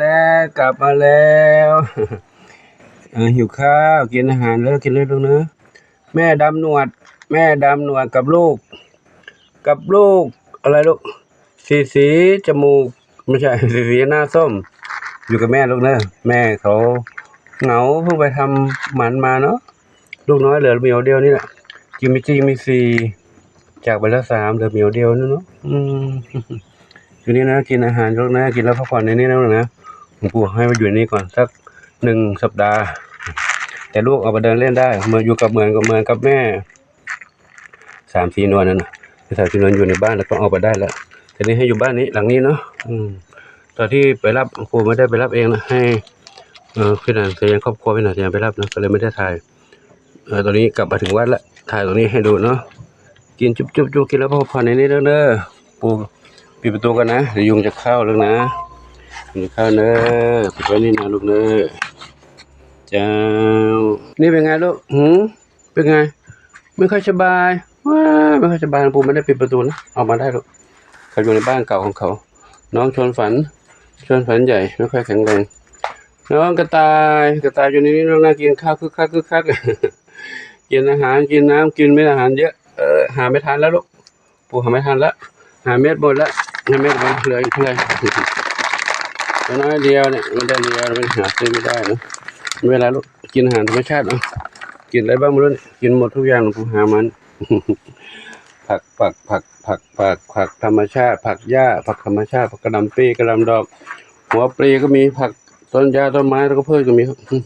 ແລ້ວ ກັບມາແລ້ວ ເອີ ຫິວຂ້າວ ກິນອາຫານເດີ ກິນເລີຍລູກເດີ. ແມ່ດຳໜວດ ແມ່ດຳໜວດກັບລູກ ກັບລູກ ອະໄລລູກ ສີສີ ຈະມູກ ບໍ່ໃຊ່ ສີສີ ໜ້າສົ້ມ ຢູ່ກັບແມ່ລູກເດີ. ແມ່ເຂົາເຫງົາ ເພິ່ງໄປທຳໝັນມາເນາະ. ລູກນ້ອຍເຫຼືອໝຽວດຽວນີ້ແຫຼະ ຈິມມີຈີມີຊີ ຈາກໄປແລ້ວສາມ ເຫຼືອໝຽວດຽວນີ້ເນາະ. ອືມ ຢູ່ນີ້ນະ ກິນອາຫານຢູ່ນະ ກິນແລ້ວພັກຜ່ອນໃນນີ້ນະລູກນະ. ປູໃຫ້ມາຢູ່ໃນນີ້ກ່ອນສັກໜຶ່ງສັບດາ ແຕ່ລູກອອກໄປເດີນເລ່ນໄດ້ ເມື່ອຢູ່ກັບເໝືອນ ກັບເໝືອນກັບແມ່ ສາມສີ່ນວນນັ້ນນະ ສາມສີ່ນວນຢູ່ໃນບ້ານ ແລ້ວກໍອອກໄປໄດ້ແລ້ວ. ທີນີ້ໃຫ້ຢູ່ບ້ານນີ້ ຫຼັງນີ້ເນາະ. ອືມ ຕອນທີ່ໄປຮັບ ຄູບໍ່ໄດ້ໄປຮັບເອງນະ ໃຫ້ ເອີ ພີ່ນາງສາຍັນ ຄອບຄົວພີ່ນາງສາຍັນໄປຮັບນະ ກໍເລີຍບໍ່ໄດ້ຖ່າຍ. ເອີ ຕອນນີ້ກັບມາເຖິງວັດແລ້ວ ຖ່າຍຕົງນີ້ໃຫ້ດູເນາະ. ກິນຈຸບໆ ກິນແລ້ວພັກຜ່ອນໃນນີ້ເດີ. ປູປິດປະຕູກ່ອນນະ ດຽວຍຸງຈະເຂົ້າແລ້ວນະ ຍຸງຈະເຂົ້າເດີ. ປິດໄວ້ນີ້ນະລູກເດີ. ເຈົ້າ ນີ້ເປັນໄງລູກ? ຫື? ເປັນໄງ? ໄມ່ຄ່ອຍສະບາຍ? ວ້າ ໄມ່ຄ່ອຍສະບາຍ. ປູບໍ່ໄດ້ປິດປະຕູນະ ອອກມາໄດ້ລູກ. ເຂົາຢູ່ໃນບ້ານເກົ່າຂອງເຂົາ. ນ້ອງຊວນຝັນ ຊວນຝັນໃຫຍ່ ໄມ່ຄ່ອຍແຂງແຮງ. ນ້ອງກະຕ່າຍ ກະຕ່າຍຢູ່ໃນນີ້ລູກນະ ກິນຂ້າວຄຶກຄັກ ຄຶກຄັກ ກິນອາຫານ ກິນນ້ຳ ກິນເມັດອາຫານເຍອະ. ເອີ ຫາໄມ່ທັນແລ້ວລູກ ປູຫາໄມ່ທັນລະ ຫາເມັດໝົດລະ ຫາເມັດໝົດ ເຫຼືອອີກເທົ່າໃດ? ຕົວນ້ອຍດຽວນີ້ ມັນໄດ້ດຽວ ມັນຫາຊື້ບໍ່ໄດ້ນະ. ເວລາລູກ ກິນອາຫານທຳມະຊາດເນາະ ກິນໄດ້ບ້າງບໍ່ຮູ້ ກິນໝົດທຸກຢ່າງ ປູຫາມັນ ຜັກ ຜັກ ຜັກ ຜັກ ຜັກ ຜັກທຳມະຊາດ ຜັກຫຍ້າ ຜັກທຳມະຊາດ ຜັກກະຫຼ່ຳປີ ກະຫຼ່ຳດອກ ຫົວປລີກໍມີ ຜັກ ຕົ້ນຫຍ້າຕົ້ນໄມ້ ແລ້ວກໍພືດກໍມີ. ອືມ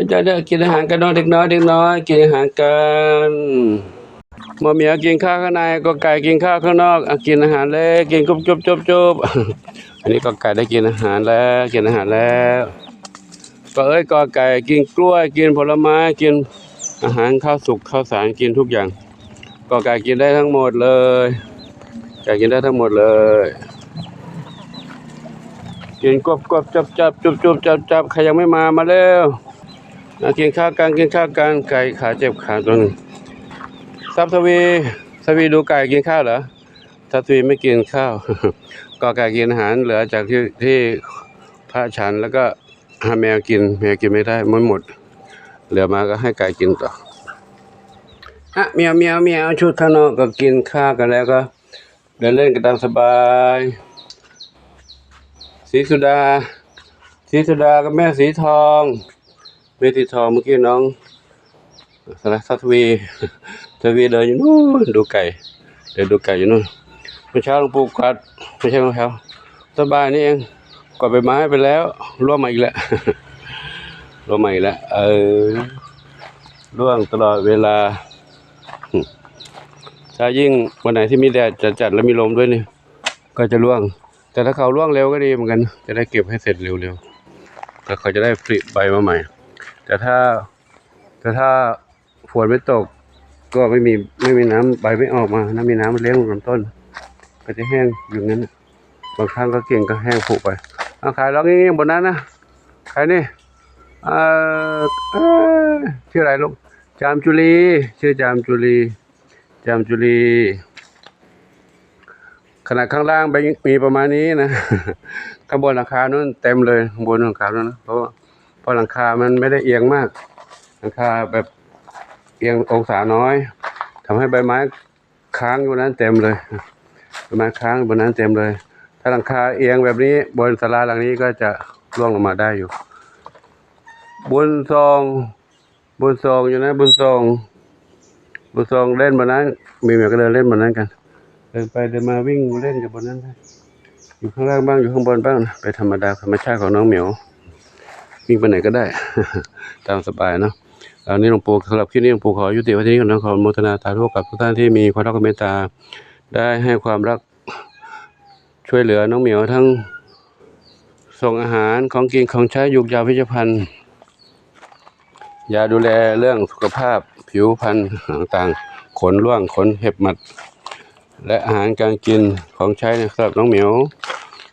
ເດີໆ ກິນອາຫານກັນເນາະ ເດັກນ້ອຍ ເດັກນ້ອຍ ກິນອາຫານກັນ. ໝໍ້ໝຽວກິນຂ້າວຂ້າງໃນ ກໍໄກ່ກິນຂ້າວຂ້າງນອກ. ອາ ກິນອາຫານເລີຍ ກິນຈຸບໆ. ອັນນີ້ກໍໄກ່ໄດ້ກິນອາຫານແລ້ວ ກິນອາຫານແລ້ວ. ກໍເອີຍ ກໍໄກ່ກິນກ້ວຍ ກິນຜົນລະໄມ້ ກິນອາຫານ ຂ້າວສຸກ ຂ້າວສານ ກິນທຸກຢ່າງ. ກໍໄກ່ກິນໄດ້ທັງໝົດເລີຍ ໄກ່ກິນໄດ້ທັງໝົດເລີຍ. ກິນກົບໆ ຈັບໆ ຈຸບໆ ຈັບໆ. ໃຄຍັງໄມ່ມາ ມາເລັວ. ມາກິນຂ້າວກັນ ກິນຂ້າວກັນ. ໄກ່ຂາເຈັບຂາຕົວໜຶ່ງ. ຊັບທະວີ ທະວີ ດູໄກ່ກິນຂ້າວເຫຼືອ? ທັດທະວີໄມ່ກິນຂ້າວ. ກໍໄກ່ກິນອາຫານເຫຼືອຈາກທີ່ ທີ່ພະສັນ ແລ້ວກໍໃຫ້ແມວກິນ ແມວກິນໄມ່ໄດ້ ມັນໝົດ ເຫຼືອມາກໍໃຫ້ໄກ່ກິນຕໍ່. ອະ ແມວໆໆ ຊຸດຂ້າງນອກກໍກິນຂ້າວກັນແລ້ວ ກໍເດີນເລ່ນກັນຕາມສະບາຍ. ສີສຸດາ ສີສຸດາກັບແມ່ສີທອງ. ແມ່ສີທອງ ເມື່ອກີ້ນ້ອງ ສະລະ ທັດທະວີ ທັດທະວີເດີນຢູ່ນູ້ນ ດູໄກ່ ເດີນດູໄກ່ຢູ່ນູ້ນ. ເມື່ອເຊົ້າຫຼວງປູກວາດ ບໍ່ໃຊ່ເມື່ອເຊົ້າ ຕອນບ່າຍນີ້ເອງ ກວາດໃບໄມ້ໄປແລ້ວ ລ່ວງມາອີກແລ້ວ ລ່ວງມາອີກແລ້ວ. ເອີ ລ່ວງຕະຫຼອດເວລາ. ຖ້າຍິ່ງວັນໃດທີ່ມີແດດຈັດໆ ແລ້ວມີລົມດ້ວຍນີ້ ກໍຈະລ່ວງ. ແຕ່ຖ້າເຂົາລ່ວງເລັວກໍດີເໝືອນກັນ ຈະໄດ້ເກັບໃຫ້ເສັດເລັວໆ ແລ້ວເຂົາຈະໄດ້ຜະລິດໃບມາໃໝ່. ແຕ່ຖ້າ ແຕ່ຖ້າຝົນໄມ່ຕົກ ກໍໄມ່ມີ ໄມ່ມີນ້ຳ ໃບໄມ່ອອກມາ ຖ້າມີນ້ຳມັນລ້ຽງລຳຕົ້ນ ກໍຈະແຫ້ງຢູ່ນັ້ນ. ບາງຄັ້ງກໍກິ່ງກໍແຫ້ງຜຸໄປ. ເອົາ ຂາຍລອງນີ້ ໂບນັດນະ ຂາຍນີ້ ເອີ ເອີ ຊື່ອະໄລລູກ? ຈາມຈຸລີ ຊື່ຈາມຈຸລີ. ຈາມຈຸລີ ຂະໜາດຂ້າງລ່າງໄປມີປະມານນີ້ນະ ຂ້າງບົນຫຼັງຄານັ້ນເຕັມເລີຍ ຂ້າງບົນຫຼັງຄານັ້ນນະ ເພາະ ເພາະຫຼັງຄາມັນໄມ່ໄດ້ອຽງມາກ ຫຼັງຄາແບບອຽງອົງສານ້ອຍ ທຳໃຫ້ໃບໄມ້ຄ້າງຢູ່ນັ້ນເຕັມເລີຍ ໃບໄມ້ຄ້າງຢູ່ບົນນັ້ນເຕັມເລີຍ. ຖ້າຫຼັງຄາອຽງແບບນີ້ ບົນສາລາຫຼັງນີ້ກໍຈະລ່ວງລົງມາໄດ້ຢູ່. ບຸນສ່ອງ ບຸນສ່ອງຢູ່ນະ ບຸນສ່ອງ ບຸນສ່ອງເລ່ນບ່ອນນັ້ນ ມີແມ່ກໍເດີນເລ່ນບ່ອນນັ້ນກັນ ເດີນໄປເດີນມາ ວິ່ງເລ່ນຢູ່ບ່ອນນັ້ນໄປ ຢູ່ຂ້າງລ່າງບ້າງ ຢູ່ຂ້າງບົນບ້າງນະ ເປັນທຳມະດາ ທຳມະຊາດຂອງນ້ອງໝຽວ ວິ່ງໄປໃຫນກໍໄດ້ ຕາມສະບາຍເນາະ. ອັນນີ້ຫຼວງປູ່ ສຳລັບຄລິບນີ້ ຫຼວງປູ່ຂໍຍຸຕິໄວ້ເທົ່ານີ້ກ່ອນເນາະ. ຂໍອະນຸໂມທະນາສາທຸກັບທຸກທ່ານທີ່ມີຄວາມຮັກຄວາມເມດຕາ ໄດ້ໃຫ້ຄວາມລັກ ຊ່ວຍເຫຼືອນ້ອງໝຽວ ທັງສົ່ງອາຫານ ຂອງກິນ ຂອງໃຊ້ ຢູກຢາເວດຊະພັນ ຢາດູແລເລື່ອງສຸຂະພາບ ຜິວພັນຕ່າງໆ ຂົນຮ່ວງ ຂົນເຫັບໝັດ ແລະ ອາຫານການກິນ ຂອງໃຊ້ ສຳລັບນ້ອງໝຽວ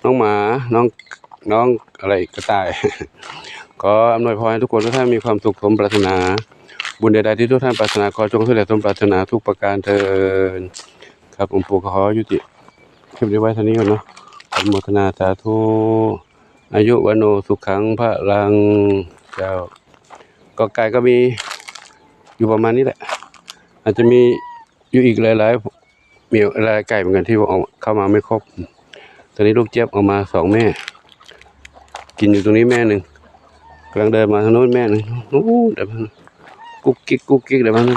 ນ້ອງໝາ ນ້ອງ ນ້ອງອະໄລ ກະຕ່າຍ. ຂໍອຳນວຍພອນໃຫ້ທຸກຄົນທຸກທ່ານມີຄວາມສຸກສົມປາດຖະໜາ ບຸນໃດໆທີ່ທຸກທ່ານປາດຖະໜາ ຂໍຈົ່ງສຳເລັດສົມປາດຖະໜາທຸກປະການເທີ້ນ. ຄັບ ອົງປູກໍຂໍຍຸຕິຄລິບນີ້ໄວ້ເທົ່ານີ້ກ່ອນເນາະ. ອະນຸໂມທະນາສາທຸ ອາຍຸ ວັນໂນ ສຸຂັງ ພະລັງ ເຈົ້າ. ກໍໄກ່ກໍມີຢູ່ປະມານນີ້ແຫຼະ ອາດຈະມີຢູ່ອີກຫຼາຍໆ ມີຫຼາຍໆໄກ່ເໝືອນກັນທີ່ອອກ ເຂົ້າມາໄມ່ຄົບ. ຕອນນີ້ລູກຈຽບອອກມາສອງແມ່ ກິນຢູ່ຕົງນີ້ແມ່ໜຶ່ງ ກຳລັງເດີນມາທາງໂນ້ນແມ່ໜຶ່ງ. ໂອ້ ເດີນມາ ກຸກກິກ ກຸກກິກ ເດີນມາ. ອືມ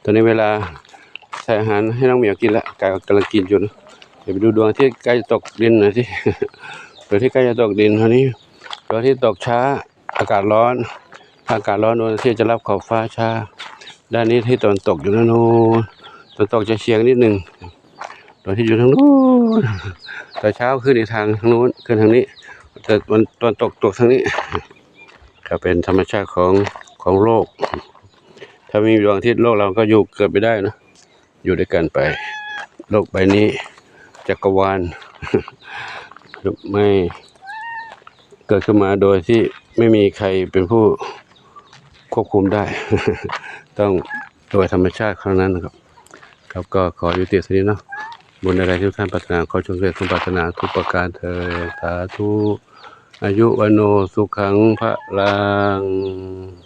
ຕອນນີ້ເວລາໃສ່ອາຫານໃຫ້ນ້ອງໝຽວກິນລະ ກະກຳລັງກິນຢູ່ນະ. ດຽວໄປດູດວງອາທິດໃກ້ຈະຕົກດິນນະ ທີ່ ດວງອາທິດໃກ້ຈະຕົກດິນເທົ່ານີ້. ດວງອາທິດຕົກຊ້າ ອາກາດຮ້ອນ ຖ້າອາກາດຮ້ອນ ດວງອາທິດຈະລັບຂອບຟ້າຊ້າ. ດ້ານນີ້ທິດຕາເວັນຕົກຢູ່ນະໂນ້ນ ຕາເວັນຕົກຈະສ່ຽງນິດໜຶ່ງ. ດວງອາທິດຢູ່ທາງໂນ້ນ ຕອນເຊົ້າຂຶ້ນອີກທາງ ທາງໂນ້ນ ຂຶ້ນທາງນີ້ ຕາເວັນ ຕາເວັນຕົກຕົກທາງນີ້. ກໍເປັນທຳມະຊາດຂອງ ຂອງໂລກ. ຖ້າມີດວງອາທິດ ໂລກເຮົາກໍຢູ່ ເກີດໄປໄດ້ນະ ຢູ່ດ້ວຍກັນໄປ. ໂລກໃບນີ້ ຈັກກະວານ ໄມ່ເກີດຂຶ້ນມາໂດຍທີ່ໄມ່ມີໃຄເປັນຜູ້ຄວບຄຸມໄດ້ ຕ້ອງໂດຍທຳມະຊາດເທົ່ານັ້ນນະຄັບ. ຄັບ ກໍຂໍຍຸຕິເທົ່ານີ້ເນາະ. ບຸນໃດໆທີ່ທຸກທ່ານປາດຖະໜາ ຂໍຈົ່ງສຳເລັດສົມປາດຖະໜາທຸກປະການເທີ້ນ ສາທຸ. ອາຍຸ ວັນໂນ ສຸຂັງ ພະລັງ.